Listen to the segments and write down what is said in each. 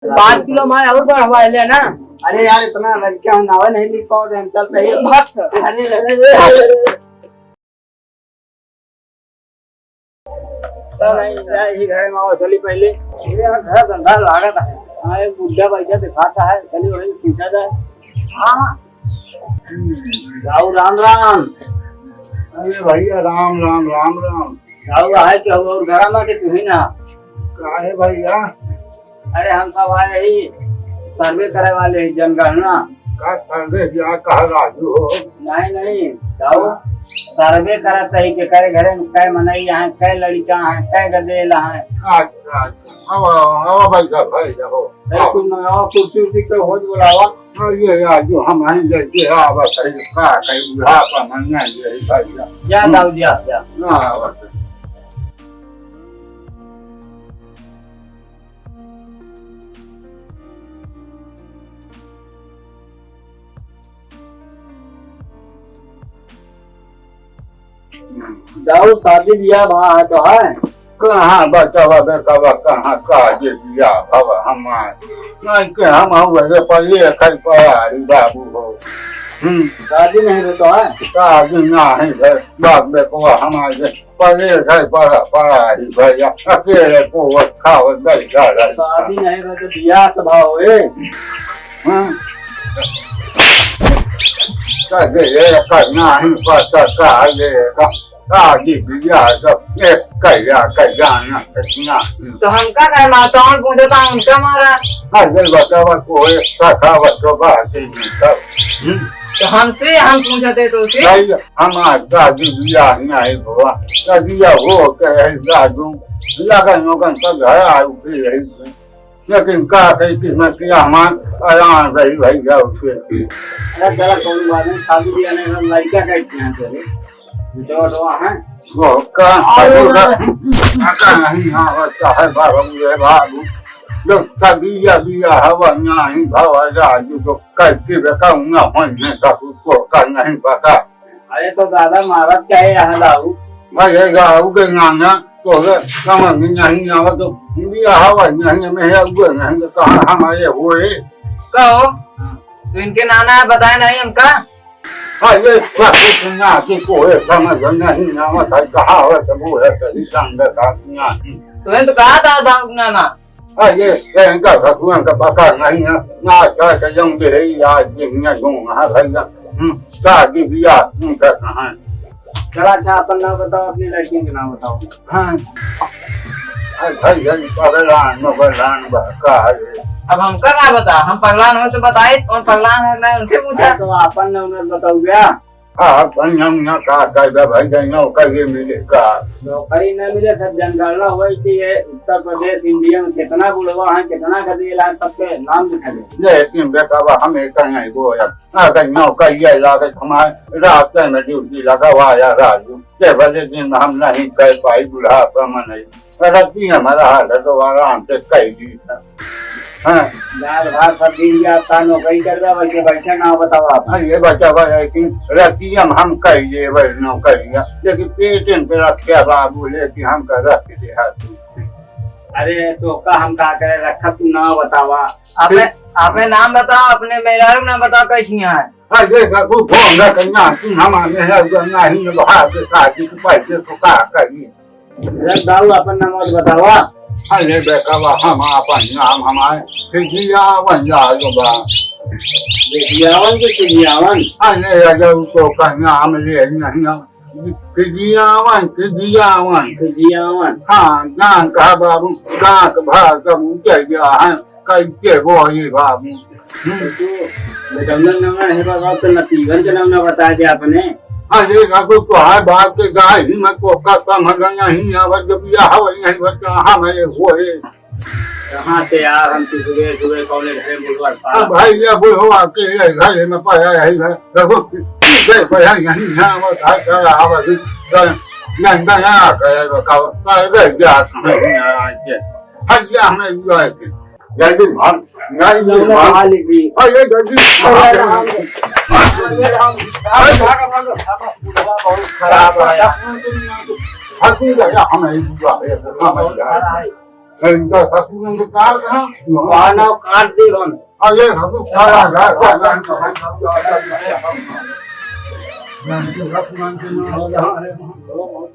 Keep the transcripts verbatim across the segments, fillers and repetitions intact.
पाँच किलो माय और बढ़वा ले ना। अरे यार, इतना लड़का हम नावे नहीं लिख पाओ, हम चल रहे हैं। भाग सर। अरे, अरे, अरे, अरे। चल, यही, यही घर में आओ, चली पहले। ये यार, घर धंधा लागत है। हाँ, एक बुढ़ा बैठा दिखाता है, चलिए वही पूछा जाए। हाँ। जाऊ राम राम। अरे भैया, राम राम, राम राम। जाऊ है कि और घर में कि तुम्ही ना? काहे भैया? अरे हम सब आए ही सर्वे करे वाले ही जनगणना। का सर्वे किया, कहा राजू हो? नहीं, नहीं, जाऊ सर्वे करत ही कि करे घरे में कै मनई हैं, कै लड़का हैं, कै गदेल हैं। अच्छा, अच्छा। आवा, आवा, आवा भाई साहब, भाई साहब, हो। ए, आओ। तू मंगावा कुर्सी उर्सी के होज बुलावा। हाँ, ये यार, जो हम हैं, ये, ये आवा, सही, का, कहीं बुढ़ापा मन नहीं, ये भाई साहब। जा, हम्म। जाओ, जा, जा। ना, आवा। जाओ, शादी बियाह भा है तो है। कहाँ बचवा बेटवा, कहाँ काजे बियाह भवा हमार। नहीं के हम हुए रे पहिले खई पयारी बाबू हो। हम्म। शादी नहीं भे तो है। शादी नहीं भे, बाप बेटवा हमारे पहिले खई पया, पयारी भैया। अकेले को खावत बैठा रहे। शादी नहीं भे तो बियाह तो भाव है। हाँ। कहे ये करना ही पड़ता, कहा ये का, का जी बिया सब एक कहिया, कहिया ना, कहिया। तो हमका कहे माता, हम पूछे तो उनका मारा। हाँ, ये बतावा को एक कथा बचो बात ही नहीं सब। हम्म। तो हमसे हम पूछते तो उसे। नहीं, हमार दादी बिया नहीं हुआ। दादी या हो के है दादू, लगन उगन सब घर आऊ फिर यही। लेकिन का कही किस्मत किया हमार आराम रही भाई जाओ के। अरे चला कौन बात नहीं, शादी बियाह नहीं, हम लड़का का इम्तिहान करे। बेटवा, बेटवा है। वो का, अरे वो का, बाबा। का नहीं, हाँ, वो चाहे बाबू रे बाबू। जो शादी या बियाह हवा नहीं, भावा जा, जो तो करके बेटा उंगा होने का को का नहीं पता। अरे तो दादा, मारत काहे यहाँ लाऊ? भाई, ये गाऊ के नाना, तोरे समझ में नहीं आवत, तो बियाह हुआ नहीं, में है, वो नहीं, तो कहाँ हमारे हुए? कहो, तो इनके नाना है, बताए नहीं हमका? हाँ, ये बात सुनना कि कोई समझ नहीं आवत है, कहाँ हो, सब वो है, सही संग का नहीं। तो इन्हें तो कहा था, था नाना? हाँ, ये, ये इनका भगवान का पता नहीं है। ना अच्छा से जम दे है, आज दिन में जो वहाँ भैया, हम्म, शादी बियाह उनका कहाँ है? चला, अच्छा, अपन नाम बताओ, अपनी लड़कियों के नाम बताओ। हाँ। अरे भाई, भाई, पगलान, मगलान, बहका है। अब हमका का बता? हम पगलान हो तो बताए, कौन पगलान है, मैं उनसे पूछा। अरे, तो अपन नाम मत बताओ क्या? हाँ, बढ़िया, बढ़िया, का, का, का, भाई, का नौकरी मिले का? नौकरी न मिले, सब जनगणना होई कि ये उत्तर प्रदेश, इंडिया में कितना बुढ़वा है, कितना गदेल है, सबके नाम लिखा जाए। लेकिन बेटा, अब हम एक नहीं बोला। अगर नौकरी है, लागत हमारे रास्ते में ड्यूटी लगावा या राजू, के भले दिन हम नहीं कर पाई, बुढ़ापा में नहीं। रतिया में रहा तो आराम से कह दी था। हाँ। दाल भात सब दिन के आप का नौकरी करबे, बैठे बैठे ना बताओ आप। हाँ, ये बच्चा भाई है कि रतिया में हम कह लिए भाई नौकरिया, लेकिन पेट पे रखे बाबू लेके हम कर रख दे हाथ। अरे तो का हम का करे, रखा तू ना बतावा। आपे, फिर आपे नाम बताओ, अपने मेहरारू नाम बताओ, कैसी है? हाँ, ये बाबू फोन रखना, तू हमारे है, नहीं भाग के साथ ही पैसे तो का करिए। अरे बाबू, अपन नाम और बतावा। अरे बेटवा, हम अपन नाम हमारे फिजियावन जागो बा। फिजियावन के फिजियावन? अरे अगर तो का नाम ले नहीं ना। फिजियावन, फिजियावन। फिजियावन। हाँ, गांव का बाबू, गांव का भाग सब उतर गया है। कैसे बोली बाबू? हम्म। तो बेटौना नाम है बाबा, तो नतीजन के नाम ना बता दे आपने। अरे बाबू, तो है बाप के गाय ही मत को का समझ नहीं आवे, जब यह हवा नहीं बता हमें होए। कहाँ से यार, हम तो सुबह सुबह कॉलेज है बुधवार पास। अब भाई ये वो हो आपके ये घर में पाया है घर। देखो, ये पाया नहीं है, वो घर का आवाज नहीं गया, गया बताओ। सारे गए क्या कहाँ नहीं आया के। हट गया हमें हुआ है। जल्दी भाग, जल्दी लौंडा भाग। खा ली थी। अरे जल्दी भाग। अरे राम। अरे राम। भाग, भाग, भाग। बुढ़वा बहुत खराब है। भाग, भाग, हमें हुआ है, हमें हुआ है। इनका ससुर ने कहा था, वहाँ ना काट दे हम। अरे ससुर, साला, जा, जा, जा, जा।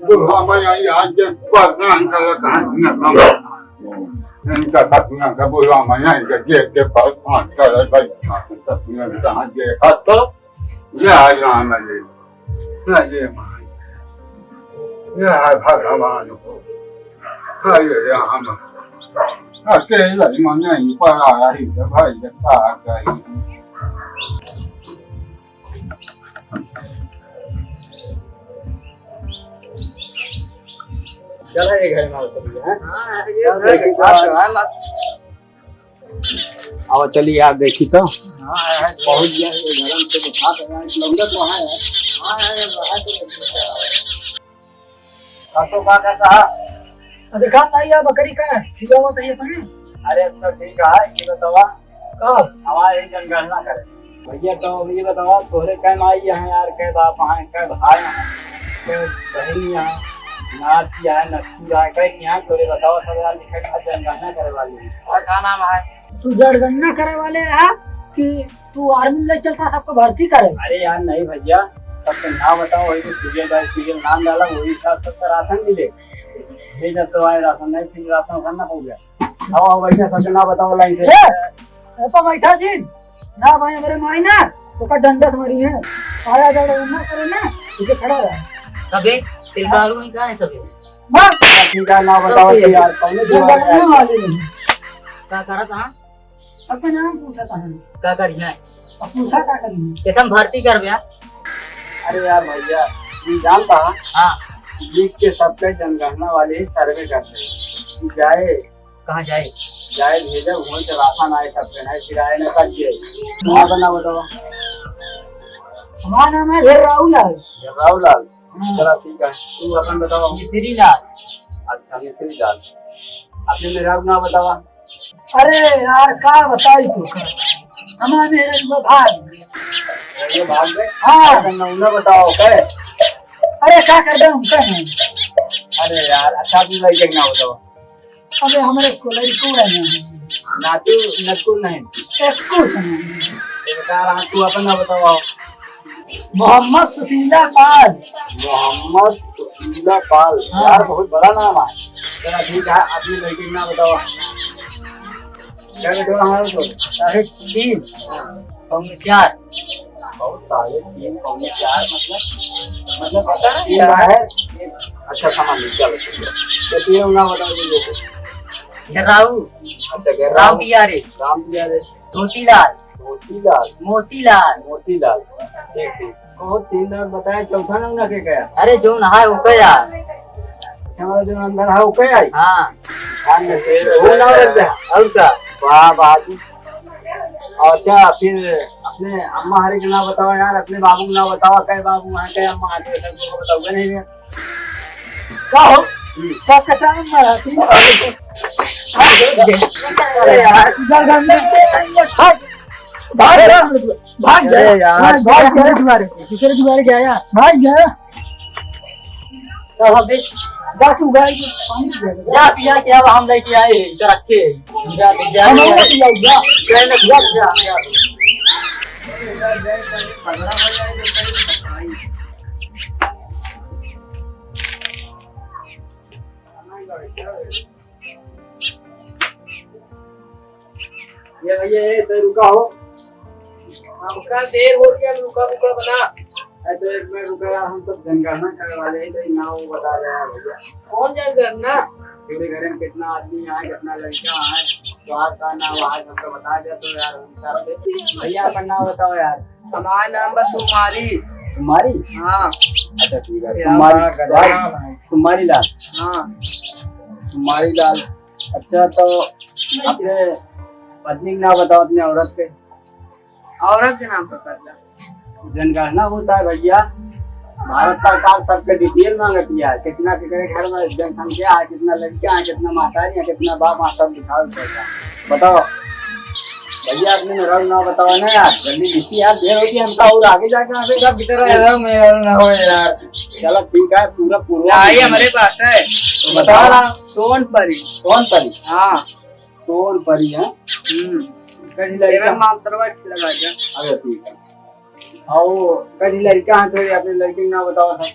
बुढ़वा मैया, ये आज के प्रणाम करे, कहाँ से ना काम। इनका ससुर का बुढ़वा मैया, इनका जेब के पास पाँच करे भाई, ससुर कहाँ देखा तो, ये आ राम है, ये, ये माई, ये है भगवान हो, ये राम, अकेला ही मन नहीं पड़ा रही, तो भाई, ये का कही। चला, ये घर में आओ, चलिए, हैं? हाँ, ये चल, घर देखी के तो बात आज। है, बस। आओ, चलिए, आप देखी तो। हाँ, है, है, बहुत बढ़िया, ये गरम से दिखा तो रहा है, लौंडा तो है, है। हाँ, है, है, है, तो हाँ, तो का, का कहा? आ, देखा, नहीं, या बकरी का है, खिला हुआ था ये पानी। अरे, तो ठीक है, ये बतावा। का? हमारे एक जनगणना करे। भैया, तो ये बतावा, तोहरे कै माई हैं यार, कै बाप हैं, कै भाई हैं, कै बहिन हैं, नाती हैं, नतू हैं, कै की हैं, तोहरे बतावा सब यार, लिखे का जनगणना करे वाली है। और का नाम है? तू जनगणना करे वाले है कि तू आर्मी में ले चलता सबको भर्ती करे? अरे यार, नहीं भैया, सबके नाम बताओ, वही तो सीरियल बाय सीरियल नाम डाला, वही हिसाब से सबका राशन मिले। ये जब तो आए राशन नहीं, फिर राशन करना हो गया। आओ, आओ, बैठा, सबके नाम बताओ लाइन से। ए, ए, तो बैठा जी। ना भाई, हमारे माई ना, तो का डंडा से मारी है। आया जा रहा ना करे ना, इसे खड़ा रहा। कबे, तिलकारू नहीं कहा है सबे? बस। ठीक है, ना बताओ तो यार, कौन सी बात है? वाली नहीं। का करत हाँ? अपने नाम पूछा था हम। का करिए? अब पूछा का करिए? एकदम भर्ती कर बे। अरे यार भैया, ये जानता है? हाँ। लिख के सबके जनगणना वाले ही सर्वे करते हैं। जाए। कहाँ जाए? जाए भेजे, वहीं से राशन आए सबके, नहीं फिर आए ना कट गए। तुम्हारा नाम बताओ। हमारा नाम है घेर्राऊ लाल। घेर्राऊ लाल? हाँ। चला ठीक है, तू अपन बताओ। मिश्री लाल। अच्छा, मिश्री लाल। अपने मेहरारू नाम बतावा। अरे यार, का बताई तू का? हमारे मेहरारू भाग गए। ये भाग गए? हाँ। अरे, तो नमूना बताओ, ओके? अरे, का कर दे उनका नहीं। अरे यार, अच्छा, अपने लड़के का नाम बताओ। अबे, हमरे को लड़को है ना। नातू, नतू नहीं। इसको नहीं। ये बता रहा, तू अपन नाम बताओ। मोहम्मद सुशीला पाल। मोहम्मद सुशीला पाल। हाँ। यार, बहुत बड़ा नाम है। चला, ठीक है, अपने लड़के का नाम बताओ। क्या बेटवा हमारे को? साढ़े तीन, पौने चार। बहुत साढ़े तीन, पौने चार, मतलब, मतलब, पता नहीं ये यार। है। अच्छा, समझ लो, चलो, ठीक है। तो तीनों नाम बता दीजिए। घेर्राऊ। अच्छा, घेर्राऊ। राम पियारे। राम पियारे। धोतीलाल। धोतीलाल। मोतीलाल। मोतीलाल। ठीक, ठीक। बहुत तीन नाम बताए, चौथा नाम ना के गया? अरे, जो नहाए, वो कह यार। हमारा जो अंदर है, वो कह आई? हाँ। ध्यान में से, वो नाम रख दे। और का? वाह, बाबू। अच्छा, फिर अपने अम्मा हरे के नाम बताओ यार, अपने बाबू के नाम बताओ, कई बाबू हैं, कई अम्मा हैं, तो सबको बताओगे नहीं रे। का हो? हम्म। सबके चांद में रहती। अरे यार। भाग, भाग जा, भाग जा। अरे यार। भाग, भाग जा। अरे यार। भाग, भाग जा। दूसरे दुआरे, दूसरे दुआरे गया यार। भाग जा। तो हम भी जा तू गाय के पानी पिया। जा पिया के अब हम लेके आए हैं, इधर रखे हैं। जा, जा, हम जा। लोग पिया, जा। जा, जा, जा, जा। ये भैया, ये तो रुका हो। हमका देर हो गया, रुका, रुका बना। अरे तो एक मिनट रुका यार, हम सब जनगणना करे वाले हैं, तो ये नाम वो बता रहे हैं भैया। कौन जनगणना? पूरे घर में कितना आदमी है, कितना लड़का है, तो आज का नाम आज हमको बता दिया तो यार, उस हिसाब से। भैया, अपना नाम बताओ यार। हमारा नाम बस सुमारी। सुमारी? हाँ। अच्छा, ठीक है। यार, सुमारी, बड़ा गधा भाई, नाम है। सुमारी लाल। हाँ। सुमारी लाल। अच्छा, तो अपने पत्नी का नाम बताओ, अपने औरत के। औरत के नाम पर कर दे। जनगणना होता है भैया, भारत सरकार सबके डिटेल मांगती है, कितना के करे घर में जनसंख्या है, कितना लड़कियां हैं, कितना महतारी हैं, कितना बाप हैं, सब लिखावल पड़ता है। बताओ। भैया, अपने मेहरारू नाव बतावा ना यार, जल्दी लिखी यार, देर होगी हमका और आगे जाके यहाँ पे। सब भीतर रह रहा हूँ, मेहरारू ना हो यार। चलो ठीक है, पूरा पूरा। आई हमारे पास है। तो बताओ। बताओ ना। सोन परी। सोन परी? हाँ। सोन परी है। हम्म। कहीं लड़का? तेरा मात्रवा लगा जा। अरे ठीक है। आओ, कहीं लड़का है तो अपने लड़के का नाव बताओ था।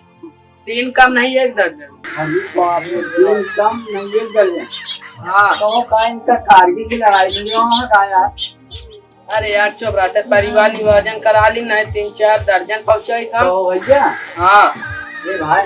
तीन कम नहीं, एक दर्जन। अरे बाप रे, तीन कम नहीं, एक दर्जन। हाँ। तो का इनका कारगिल की लड़ाई में जो है का यार? अरे यार, चुप रहते, परिवार नियोजन करा ली, नहीं तीन चार दर्जन पहुँचाई था। तो भैया। हाँ। ए भाई,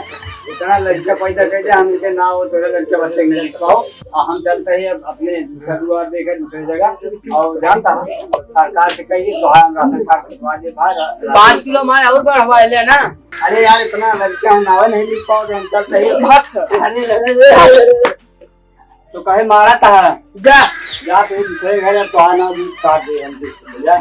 इतना लड़का पैदा कर दिया, हम इनके नाव हो, थोड़ा लड़का बच्चे नहीं पाओ। और हम चलते हैं अब अपने दूसरा दुआर देखे दूसरी जगह। और जानता है, सरकार से कहिए तो हम राशन कार्ड बनवा दे भाई, रा-, पाँच किलो माल और बढ़वा ले ना। अरे यार, इतना लड़का हम नावे नहीं लिख पाओ, हम चलते हैं। भाग सर। अरे, अरे, अरे, अरे। तो कहे मारा था। जा। जा तो दूसरे घर है, तो आना भी काट दे हम, जा।